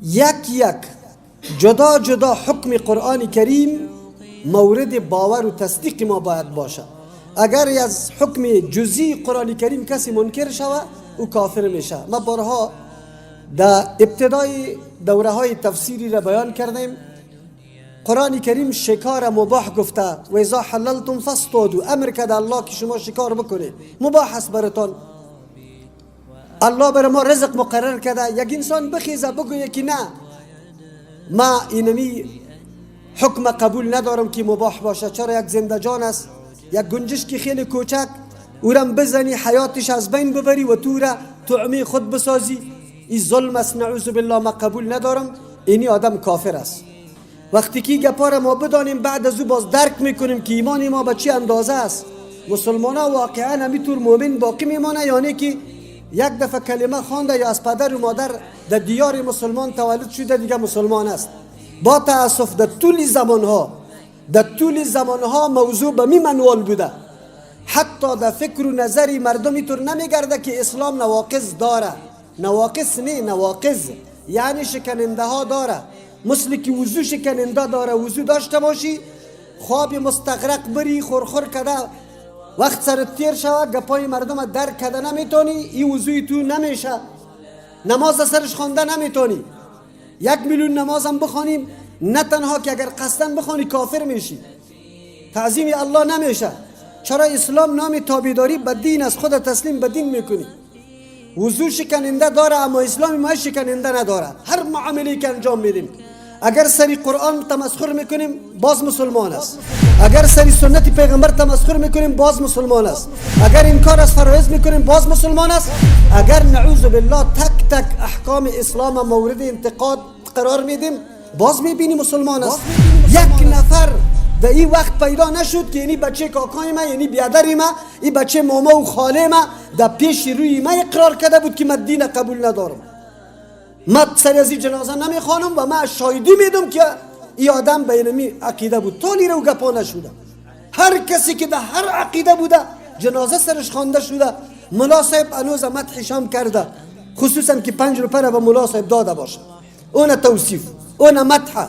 یک یک جدا جدا حکم قرآن کریم مورد باور و تصدیق ما باید باشه. اگر از حکم جزئی قرآن کریم کسی منکر شوه، او کافر میشه. ما بارها در ابتدای دوره های تفسیری را بیان کردیم. قرآن کریم شکار مباح گفته: و اذا حللتم فاصطادوا. امر کرده الله که شما شکار بکنید، مباح است براتان. الله بر ما رزق مقرر کرده. یک انسان بخیزه بگویه که نه، ما اینمی حکم قبول ندارم که مباح باشه، چرا یک زنده جان است، یک گنجشکی خیلی کوچک، اورم بزنی، حیاتش از بین ببری و تو را طعمه خود بسازی، این ظلم است، نعوذ بالله، ما قبول ندارم، اینی آدم کافر است. وقتی که گپا ما بدانیم، بعد از او باز درک میکنیم که ایمان ما به چه اندازه است. مسلمان ها واقعا همیطور مؤمن باقی میمانه، یعنی که یک دفعه کلمه خوانده یا از پدر و مادر در دیار مسلمان تولد شده، دیگه مسلمان است؟ با تاسف در طول زمانها موضوع به می منوال بوده. حتی در فکر و نظری مردم اینطور نمیگرده که اسلام نواقض داره. نواقص نه، نواقض یعنی شکننده ها داره. مثل که وضو شکننده داره، وضو داشته باشی، خواب مستغرق بری، خورخور کده وقت سر تیر شود، گپای مردم درک کده نمیتونی، این وضوی تو نمیشه. نماز سرش خوانده نمیتونی. 1 میلیون نماز هم بخوانیم، نه تنها که اگر قصدن بخوانی کافر میشی، تعظیم الله نمیشه. چرا؟ اسلام نام تابعداری به دین از خود تسلیم به دین میکنی. وضو شکننده داره، اما اسلام ما شکننده نداره. هر معامله که انجام میدیم، اگر سری قرآن تمسخر میکنیم، باز مسلمان است. اگر سری سنت پیغمبر تمسخر میکنیم، باز مسلمان است. اگر انکار از فرایض میکنیم، باز مسلمان است. اگر نعوذ بالله تک تک احکام اسلام مورد انتقاد قرار میدیم، باز میبینی مسلمان است. یک نفر در این وقت پیدا نشد که یعنی بچه کاکای ما، یعنی بیادر ما، این بچه ماما و خاله ما در پیش روی ما اقرار کرده بود که من دین قبول ندارم، من سر از این جنازه نمیخوانم و من شاهدی میدم که این آدم به اینمی عقیده بود. تالی رو گپا نشده. هر کسی که در هر عقیده بوده، جنازه سرش خوانده شده، ملا صاحب هنوز مدحشام کرده، خصوصا که 5 روپه را به ملا صاحب داده باشه. اون توصیف، اون مدح.